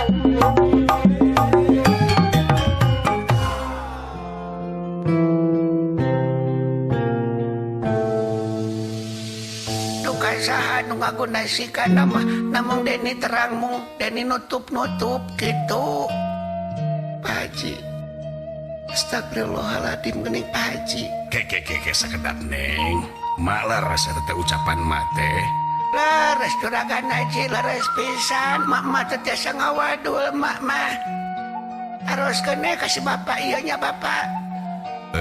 Duka saha nu ngagunasikan nama namung Deni terang mung Deni nutup-nutup gitu. Pak Haji. Astagfirullahaladzim geuning Pak Haji. Ke ke ke sakedap Neng. Mak leres eta teh ucapan mak teh. Leres juragan Haji leres pisan mak mah teu tiasa ngawadul mak mah. Teruskeun we ka si bapak ieu nya bapak.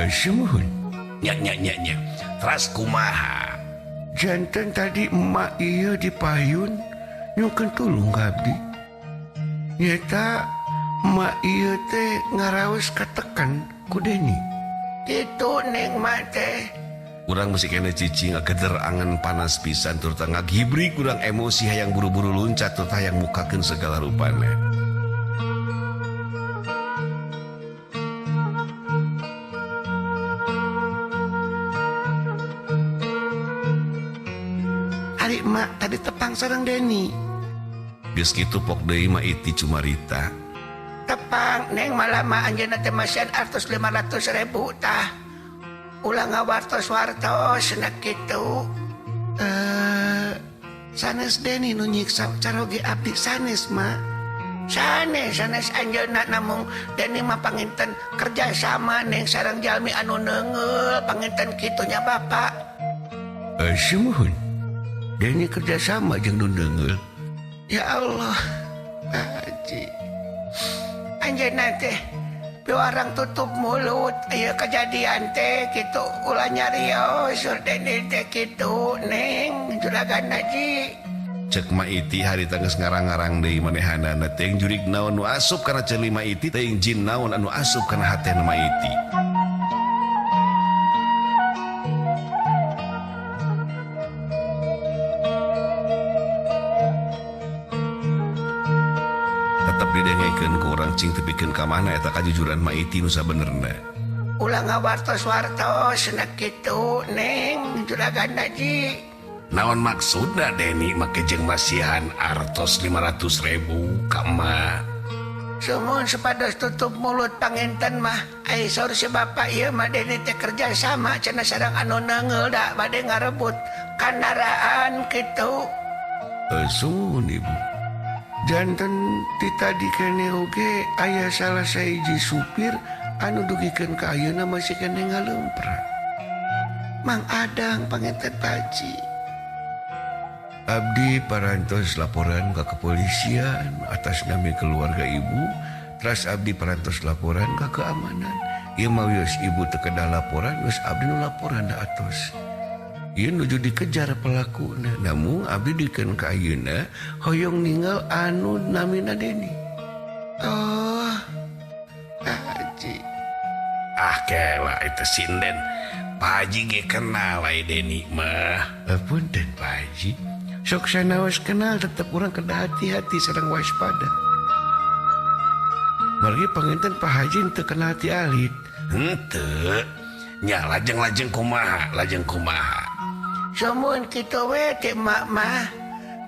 Sumuhun. Nya nya nya nya. Teras kumaha? Janten tadi emak ieu di payun nyukeun tulung ka abdi. Nyata emak ieu teh ngaraos katekan ku Deni. Kitu Neng mak teh. Urang masih kena cicing ngageder angan panas pisan turta ngagibrik urang emosi hayang buru-buru luncat turta hayang mukakeun segala rupana. Ari emak tadi tepang sareng Deni. Geus kitu pok deui mah iti cumarita. Tepang Neng malah mah anjeunna teh masihan artos 500.000 tah. Ulah ngawartos-wartos cenah kitu. Sanes Deni nu nyiksa caroge abdi sanes mak. Sanes sanes anjeunna namung Deni mah panginten kerja sama Neng sareng jalmi anu neungeul panginten kitu nya bapak. Sumuhun. Deni kerja sama jeung nu neungeul. Ya Allah, Pak Haji. Anjeunna teh piwarang tutup mulut ieu kejadian teh kitu ulah nyarios sur Deni teh kitu Neng juragan Haji. Cek Ma Iti harita geus ngarang-ngarang deui manehanana teuing jurig naon nu asup kana ceuli Ma Iti teuing jin naon anu asup kana hatena Ma Iti. Tetep didengekeun ku urang cing tepikeun ka mana eta kajujuran Ma Iti nu sabenerna. Ulah ngawartos-wartos cenah kitu Neng juragan Haji. Naon maksudna Deni make jeung masihan artos 500.000 ka emak? Sumuhun supados tutup mulut panginten mah. Ai saur si bapak ieu mah Deni teh kerja sama cenah sareng anu neungeul da bade ngarebut kandaraan kitu. Sumuhun ibu. Janten ti tadi keneh oge aya salah sahiji supir anu dugikeun ka ayeuna masih keneh ngaleumpra. Mang Adang panginten Pak Haji. Abdi parantos laporan ke kepolisian atas nami keluarga ibu, teras abdi parantos laporan ke keamanan. Ieu mah wios ibu teu kedah laporan, wios abdi nu laporan da atos. Ieu nuju dikejar pelakuna, namun abdi dikeun ka ayeuna hoyong ninggal anu namina Deni. Oh, Pak Haji. Ah kela itu sinden. Pak Haji ge kenal ai Deni mah. Punten Pak Haji. Sok sanaos kenal tetep urang kedah hati-hati sareng waspada. Margi panginten Pak Haji teu kenal ti alit. Henteu. Nya lajeng-lajeng kumaha, lajeng kumaha. Sumuhun kitu we teh mak mah.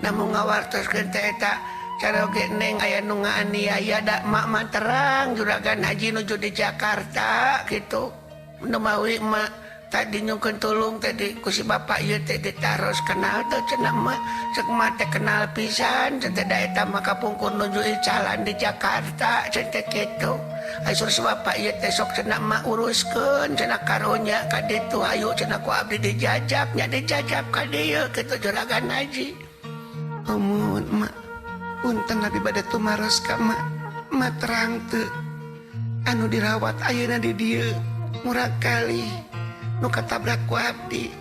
Namun ngawartoskeun teh eta caroge Neng aya nu ngaaniaya da mak mah terang juragan Haji nuju di Jakarta kitu. Nu mawi mak tadi nyungkeun tulung tadi ku si bapak ieu teh ditaros kenal teh cenah mah cek mah teh kenal pisan cenah teh da eta mah kapungkur nuju icalan di Jakarta cenah teh kitu. Ai sur si bapak ieu teh sok cenah mah uruskeun cenah karunya ka ditu hayu cenah ku abdi dijajab nya dijajab ka dieu kitu juragan Haji. Amun mak punten abdi bade tumaros ka mak. Mak terang teu anu dirawat ayeuna di dieu murah kali nu katabrak ku abdi.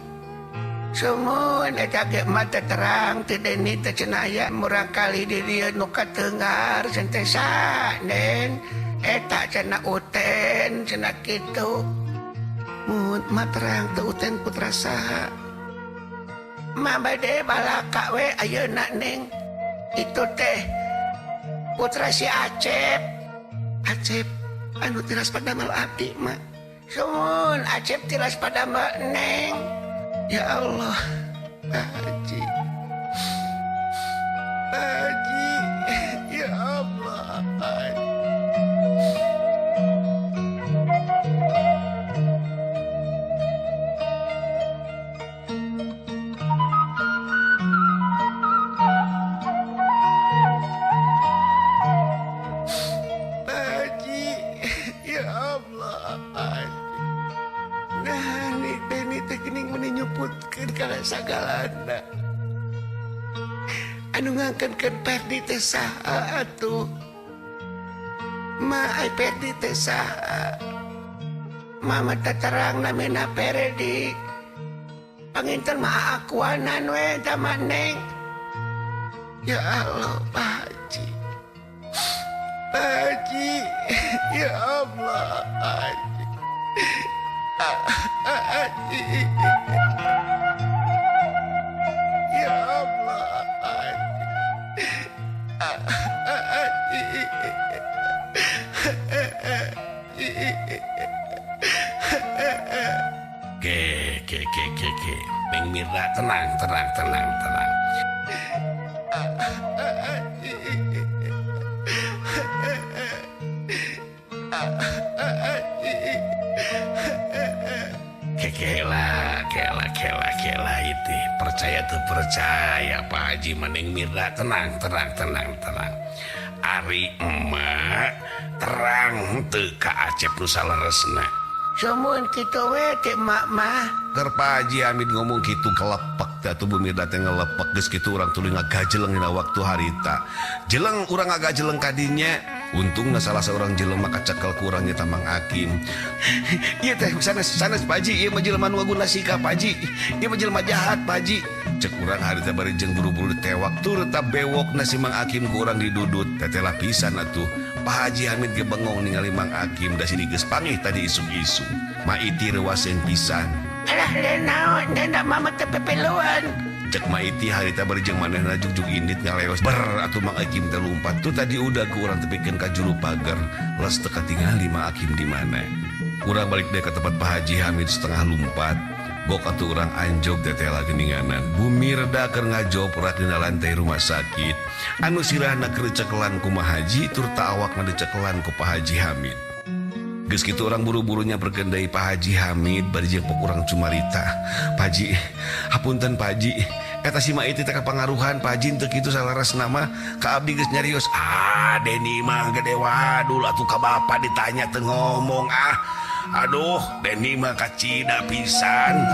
Sumuhun eta ge mah teh terang teu Deni teh cenah aya murah kali di dieu nu kateungar cenah teh sanen eta cenah uten cenah kitu. Mun mah terang teu uten putra saha? Mah bade balaka we ayeuna Neng. Itu teh putra si Acep. Acep anu tiras padamal abdi mah. Sumuhun Acep tiras padamal Neng. Ya Allah, Pak Haji. Pak Haji, ya Allah. sagalana. Anu ngangkeunkeun Perdi teh saha atuh? Ma ai Perdi teh saha? Mama tatarang namina Perdi. Panginten mah akuanan we ta Neng. Ya Allah, Pak Haji. Pak Haji, ya Allah, Pak Haji. Haji. Ya Allah, Pak Haji. Haji. Ke ke ke ke ke. Neng Mirna tenang tenang tenang tenang. Kela kela kela kela itu percaya tuh percaya Pak Haji Neng Mirna tenang tenang tenang tenang. Ari emak terang teu ka Acep nu saleresna. Sumuhun kitu we teh emak mah. Keur Pak Haji Hamid ngomong kitu kelepek teh atuh Bu Mirna teh ngelepek geus kitu urang tuluy ngagajeleng dina waktu harita. Jeleng urang ngagajeleng kadinya. Untungna salah seorang jelema kacekel ku urang nya Mang Akim. Ieu teh sanes sanes Pak Haji, ieu mah jelema nu ngaguna sikap Pak Haji. Ieu mah jelema jahat Pak Haji. Cek urang harita bari jeung buru-buru ditewak turta bewokna si Mang Akim ku urang didudut. Teteh pisan atuh. Pak Haji Hamid ge bengong ningali Mang Akim da sini geus pangih tadi isuk-isuk. Maiti reuwaseun pisan. Alah naon da mama teh pepeluan. Cek Maiti harita bari jeung manehna jugjug indit ngaleos ber atuh Mang Akim teh lumpat. Tuh tadi udah ku urang tepikeun ka juru pagar. Les teu katingali Mang Akim di mana. Urang balik deui ka tempat Pak Haji Hamid setengah lumpat. Bok atuh urang anjog teteh geninganan. Bu Mirda keur ngajoprak dina lantai rumah sakit. Anu sirahna keur cekelan ku Mang Haji turta awakna dicekelan ku Pak Haji Hamid. Geus kitu urang buru-buru nyamperkeun deui Pak Haji Hamid bari jeung pok urang cumarita. Pak Haji, hapunten Pak Haji. Eta si Maiti teh kapangaruhan Pak Haji teu kitu salaresna mah ka abdi geus nyarios. Ah, Deni mah gede wadul atuh ka bapa ditanya teu ngomong ah. Aduh, Deni mah kacida pisan.